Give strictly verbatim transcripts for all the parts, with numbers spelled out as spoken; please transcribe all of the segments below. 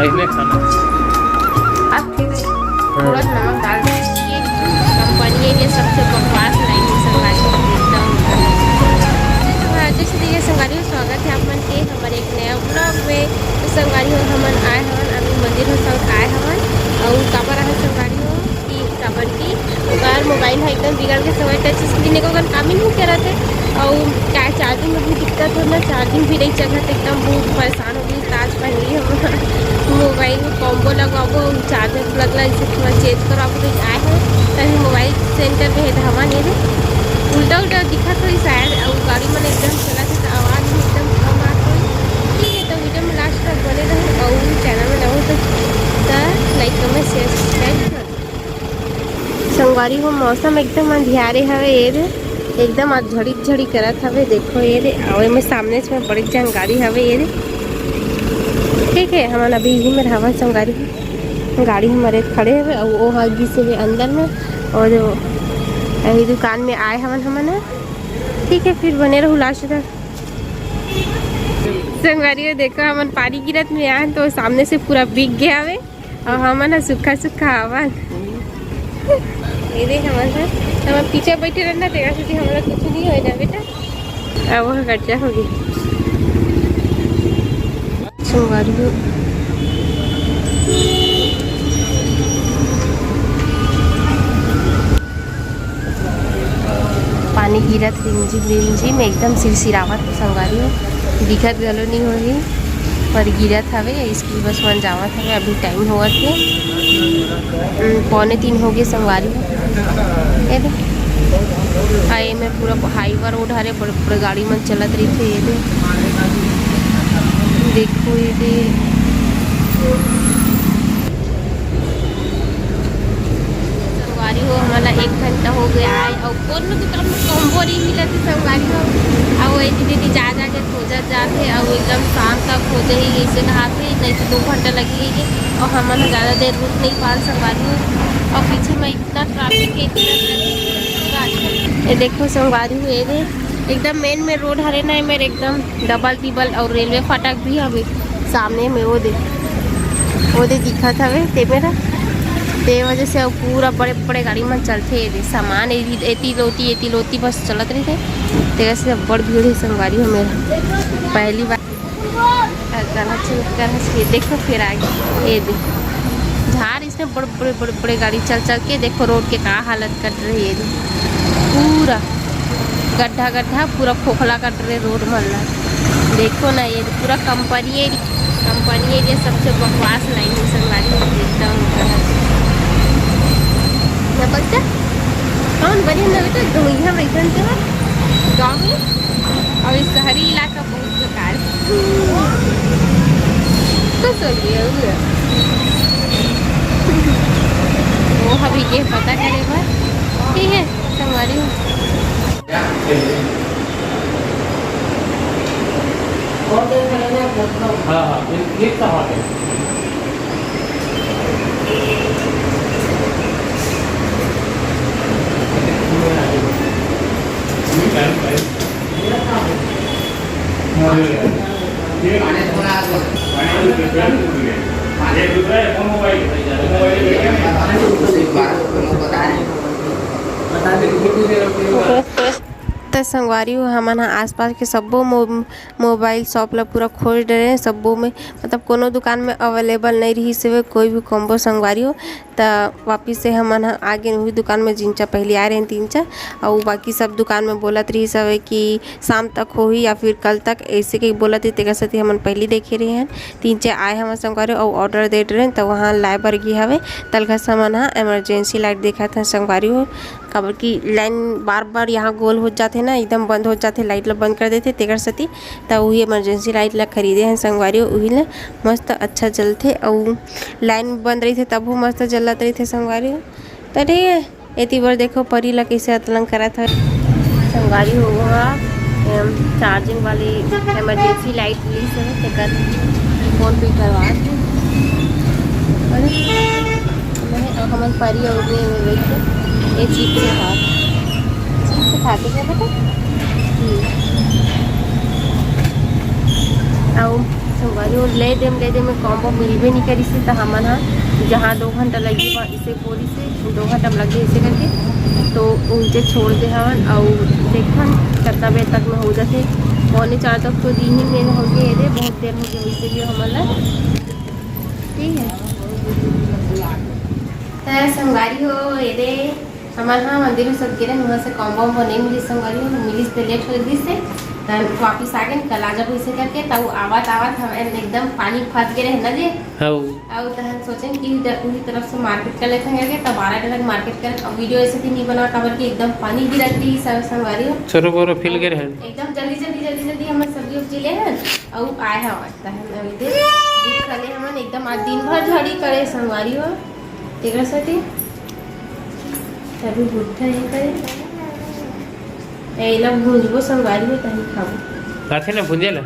इसमें खाना। आप थोड़ा सा नमक डाल दीजिए। कंपनी है ये सबसे बकवास लाइन है संगवारी हो, एकदम। तो हाँ, जैसे देखिए संगवारी हो, स्वागत है आप मन के हमारे एक नया ब्लॉग में। तो संगवारी हो, हमन आए हवन अभी मंदिर हो, सब आए हवन। और काबर आए संगवारी हो कि काबर कि ओकर मोबाइल ह एकदम बिगड़ के समय टच स्क्रीन एको कन काम ही नहीं करत है। और क्या चार्जिंग में भी दिक्कत हो ना, चार्जिंग भी नहीं चलत, एकदम बहुत परेशान हो गई। आज पहली हम मोबाइल में कॉम्बो लगवाबो, चार्जर प्लग ला इसे थोड़ा चेंज करवाबो तो आए हैं। तभी मोबाइल सेंटर में है धावा नहीं रे, उल्टा उल्टा दिखत होई शायद। और गाड़ी मन एकदम चलत है तो आवाज़ भी एकदम कम आत होई। ठीक है, तो वीडियो में लास्ट तक बने रहो और चैनल में नए हो तो, तो लाइक, कमेंट, शेयर, सब्सक्राइब कर। संगवारी हो, मौसम एकदम अंधियारे हवे ये रे, एकदम आज झड़ी झड़ी करत हवे। देखो ये रे, और एमे सामने से बड़ी जन गाड़ी हवे ये रे। ठीक है, हमन अभी यही में रहवन संगवारी हो। गाड़ी हमारे खड़े हवे और वो आगी से भी अंदर में, और जो अभी दुकान में आए हवन हमन ह। ठीक है, फिर बने रहू लास्ट तक। संगवारी हो, देखो हमन पानी गिरत में आए तो सामने से पूरा भीग गया हवे। अब हमन ह सुक्खा सुक्खा हवन। ये देख हमन ह, हमन पीछे बैठे रहना, तेरा से हमला कुछ नहीं होए ना बेटा। अब वो गड्ढा होगी। संगवारी हो, पानी गिरत रिमझिम रिमझिम, एकदम सिरसिरावत हे संगवारी हो। दिखत घलो नहीं होही, पर गिरत हवे। स्कूल बस मन जावत हवे, अभी टाइम होवत हे, उम, पौने तीन हो गए संगवारी हो। ये दे, आ, एमे पूरा हाईवा रोड हरे, बड़े बड़े गाड़ी मन चलत रहिथे। ये दे, देखो ये दे। संगवारी हो, हमला एक घंटा हो गया है और कोनो दुकान में कॉम्बो नहीं मिलत हे संगवारी हो। और ये दीदी जा जा के खोजत जात हे और एकदम शाम तक हो जाही, ऐसे कहात हे, नहीं तो दो घंटा लगी ही। और हमन ह ज्यादा देर रुक नहीं पान संगवारी हो। और पीछे में इतना ट्रैफिक है, इतना ट्रैफिक। ये देखो संगवारी हो, ये दे एकदम मेन में रोड हरे ना, मेरे एकदम डबल टिबल और रेलवे फाटक भी हवे सामने में, वो दे, वो दे दिखत हवे ते मेरा। ते वजह से अब पूरा बड़े बड़े गाड़ी मन चलथे, ये दे सामान एती, एती लोती, एती लोती बस चलत रहिथे। तेकर से बड़ भीड़ हे संगवारी हो मेरा, पहली बार। करहच, करहच, ये देखो फिर आगे, ये देखो झार इसने बड़ बड़े, बड़े, बड़े गाड़ी चल, चल के देखो रोड के का हालत कर रही है। पूरा गड्ढा, गड्ढा, पूरा खोखला कर रहे रोड मन ला। देखो ना, ये पूरा कंपनी एरिया, कंपनी एरिया सबसे बकवास लाइन है संगवारी हो, एकदम। क्या बोलते? कौन बनी ना बेटा, गवैया बैठन के बाद गाँव में, और इस शहरी इलाका बहुत बेकार। तो सर ये हुआ। वो अभी ये पता करे बस। ठीक है, संगवारी हो। हाँ, हाँ, एक, एक सवाल है। त संगवारी हो, हमन ह आसपास के सब्बो मो-, मोबाइल शॉप ला पूरा खोज डरे, सब्बो में, मतलब, कोनो दुकान में अवेलेबल नहीं रहिस हवे कोई भी कॉम्बो संगवारी हो। त वापिस से हमन ह आ गेन उही दुकान में, जिंचा पहली आए रहेन तीन चार, अउ बाकी सब दुकान में बोलत रहिस हवे कि शाम तक होही या फिर कल तक, ऐसे कहीं बोलत रहिस, तेकर सेती हमन पहली देखे रहे हन। तीन चार आए हमन संगवारी हो, अउ ऑर्डर देत रहेन, त वहाँ लाए बर गे हवे, तलखा से हमन ह इमरजेंसी लाइट देखत हन संगवारी हो। काबर कि लाइन बार-बार यहाँ गोल हो जाथे ना, एकदम बंद हो जाथे, लाइट ला बंद कर देथे, तेकर सेती। त उही इमरजेंसी लाइट ला खरीदे हन संगवारी हो, उही ला मस्त अच्छा जलथे, अउ लाइन बंद रहिथे तभो मस्त जलत रहिथे संगवारी हो। त ठीक है, एती बर देखो परी ला कइसे अतलंग करत हवे। संगवारी हो, वहाँ, एम, चार्जिंग वाली इमरजेंसी लाइट मिलिस हे, तेकर फोन पे करवा के। अरे, नहीं, अब हमन परी अउ में, में बैठ के ये चिप्स खा, चिप्स खा के क्या बेटा? हम्म। अउ संगवारी हो, ले देम, ले देम, combo मिलबे नहीं करिस हे, त हमन ह जहाँ दो घंटा लगी बा, इसे बोलिस हे, दो घंटा में लगे इसे करके, तो उनके छोड़ दे हवन। अउ देखन कितना बजे तक में हो जाथे। पौने चार तक तो दिन ही में हो गए रे, बहुत देर हो गया, इसीलिए हमन ला, ठीक है। त संगवारी हो, ये दे हमन ह मंदिर में सब गे रहेन, वहाँ से combo वम्बो नहीं मिलिस संगवारी हो, मिलिस त लेट हो गिस हे, त वापिस आ गेन, कल आ जाबो इसे करके। त वो आवत आवत हम एकदम पानी फंस गे रहेन ना जी। हौ। अउ तहन सोचेन कि उधर पूरी तरफ से मार्केट कर लेथन करके, त बारह बजे तक मार्केट कर, अब वीडियो ऐसे भी नहीं बना, काबर कि एकदम पानी गिरत रही सब संगवारी हो। छोरो बोरो फिल गे रहेन। एकदम जल्दी जल्दी जल्दी जल्दी हमन सब्जी उब्जी ले हन, अउ आए हवन तहन अउ इधर दूध खा ले हमन, एकदम आज दिन भर झड़ी करे संगवारी हो। तेकर सेती तभी भुट्टा ये करे। ए, एला भूंजबो संगवारी हो, तहीं खाबो। आथे ना भूंजे ला।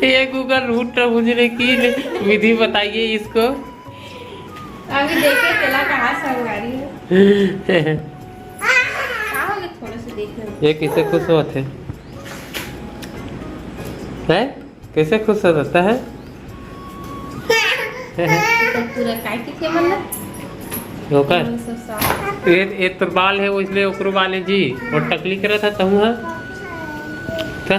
ये Google भुट्टा भूंजने की विधि बताइए इसको। अभी देखे तेला कहाँ संगवारी हो। का हो गया, थोड़ा सा देख लो। ये किसे खुश होत हे? हैं? कैसे खुश हो जाता है? तो पूरा काय के थे मन ना? ओकर? ये सब साफ। ये, ये तो बाल है, वो इसलिए ओकरो बाल है जी। और टकली करा था तहु हा। था?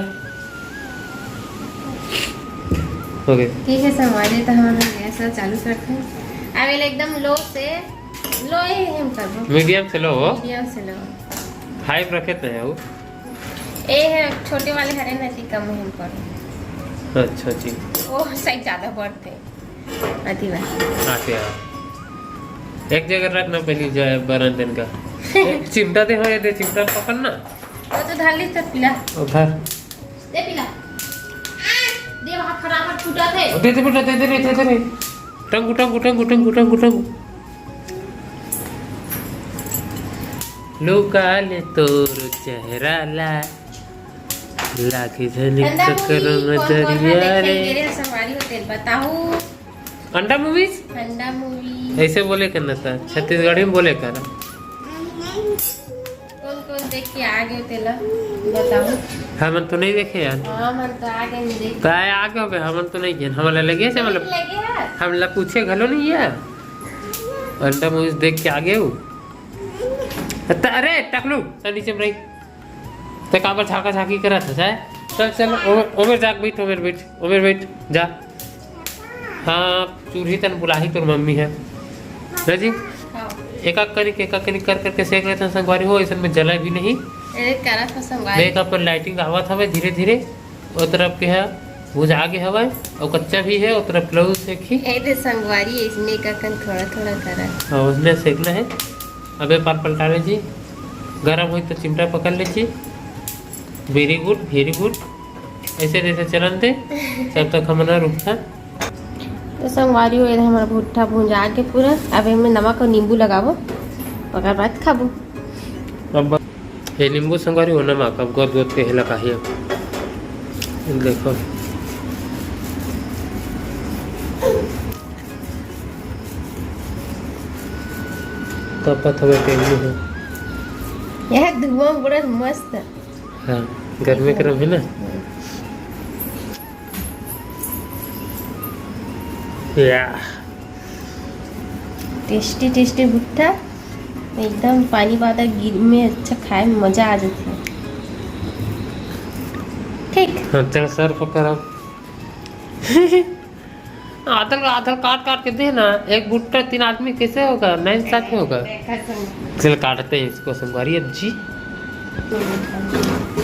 हो गए। ठीक है, संगवारी, तो हमन गैस ला चालू से रखे। अब ये एकदम low से, low ही हम करबो। Medium से low हो? Medium से low। High रखे थे वो। ए है, छोटे वाले हरे ना जी, कम है पर। अच्छा जी। वो side ज्यादा बढ़ते। अति बात। आते हैं। एक जगह रखना पहले जाए बरन दिन का। चिमटा दे हो, ये दे, चिमटा पकड़ ना। वो तो धर ली तो पिला। ओ धर। दे पिला। दे, वहाँ खराब है, टूटा थे। ओ दे दे बेटा, दे दे रे, दे दे रे। टंगू, टंगू, टंगू, टंगू, टंगू, टंगू। लुका ले तोर चेहरा ला, लागे झनी ठंडा चक्कर movie में कौन कौन है दरिया देखे रे। ये रे संगवारी हो तेल बताओ। अंडा movies? अंडा movie। ऐसे बोले करना था, छत्तीसगढ़ी में बोले कर। कौन कौन देख के आ गए तेला बताओ। हमन तो नहीं देखे यार। हाँ, हमन तो आ गए नहीं देख। काय आ गए बे, हमन तो नहीं गए, हमला लगे से मतलब लगे है। हमला पूछे घलो नहीं है। अंडा movies देख के आ गए हो। त-, अरे टकलू, चल नीचे में रही। ते काबर झाका झाकी करत हस, हैं? चल, चल, ओमेर, ओमेर जाके बैठ, ओमेर बैठ, ओमेर बैठ, जा। हाँ, चूल्ही तन बुलाही तोर मम्मी है। ना जी? हाँ। एक-एक करी, एक-एक करी कर करके सेक लेथन संगवारी हो, अइसन में जला भी नहीं। ए, करत हो संगवारी। देख, अपन lighting आवत हवे धीरे-धीरे, ओ तरफ के है, भुजा गे हवय, अउ कच्चा भी है, ओ तरफ लऊ सेकही। ए दे संगवारी, इसने का कन थोड़ा-थोड़ा करा। हाँ, उसने सेकना है। अबे पार पलटा ले जी, गरम होई तो चिमटा पकड़ ले जी। Very good, very good। ऐसे जैसे चलन दे, जब तक हम ना रुकता। तो संगवारी हो, ये हमारा भुट्टा भुंजा के पूरा, अब एमे नमक और नींबू लगाबो, ओकर बाद खाबो। अब ये नींबू संगवारी हो, नमक अब गोद गोद के हेला काहे। देखो। तपत हवे टेंगू हे। यह धुआं बड़ा मस्त। हाँ, गर्मी गरम है ना। या। Tasty tasty भुट्टा, एकदम पानी बादा गिर में अच्छा खाए में मजा आ जाथे। ठीक। हाँ, चल serve करब। आधल आधल काट काट के दे ना, एक भुट्टा तीन आदमी कैसे होगा, नाइंसाफी होगा। चल काटते हैं इसको संगवारी अब जी।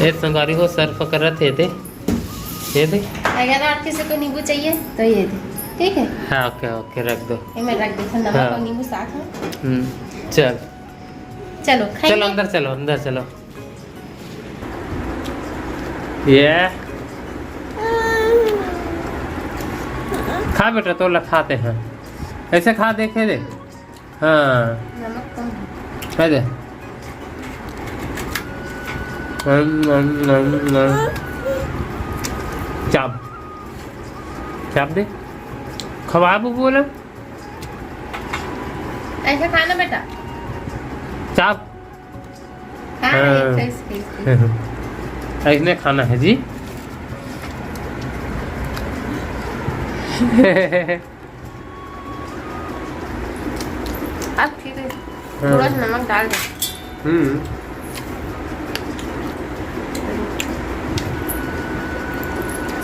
ये संगवारी हो serve करत हे दे, ये दे। अगर आप किसी को नींबू चाहिए तो ये दे, ठीक है? हाँ, OK OK, रख दो। ये मैं रख देता हूँ, नमक हाँ। और नींबू साथ में। हम्म, चल। चलो, खाइए। चलो, अंदर चलो, अंदर चलो। ये खा बेटा, तो लखाते हैं, ऐसे खा, देखे दे। हाँ। नमक कम है। खा दे। नम, नम, नम, नम। चाप। चाप दे। खवा बबू बोला। ऐसे खाना बेटा। चाप। हाँ, हाँ। ऐसे, ऐसे, ऐसे। ऐसने खाना है जी। अब ठीक है, थोड़ा सा नमक डाल दे। हम्म।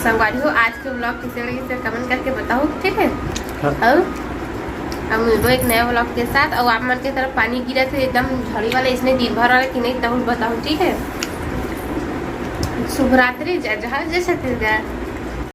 संगवारी हो, आज के vlog कैसे लगे, इसे comment करके बताओ, ठीक है? हाँ। और हम मिलबो एक नया vlog के साथ। और आप मन के तरफ पानी गिरा थे एकदम झड़ी वाला, इसने दिन भर वाला कि नहीं, तब बताओ, ठीक है? शुभ रात्रि, जय जोहार, जय छत्तीसगढ़।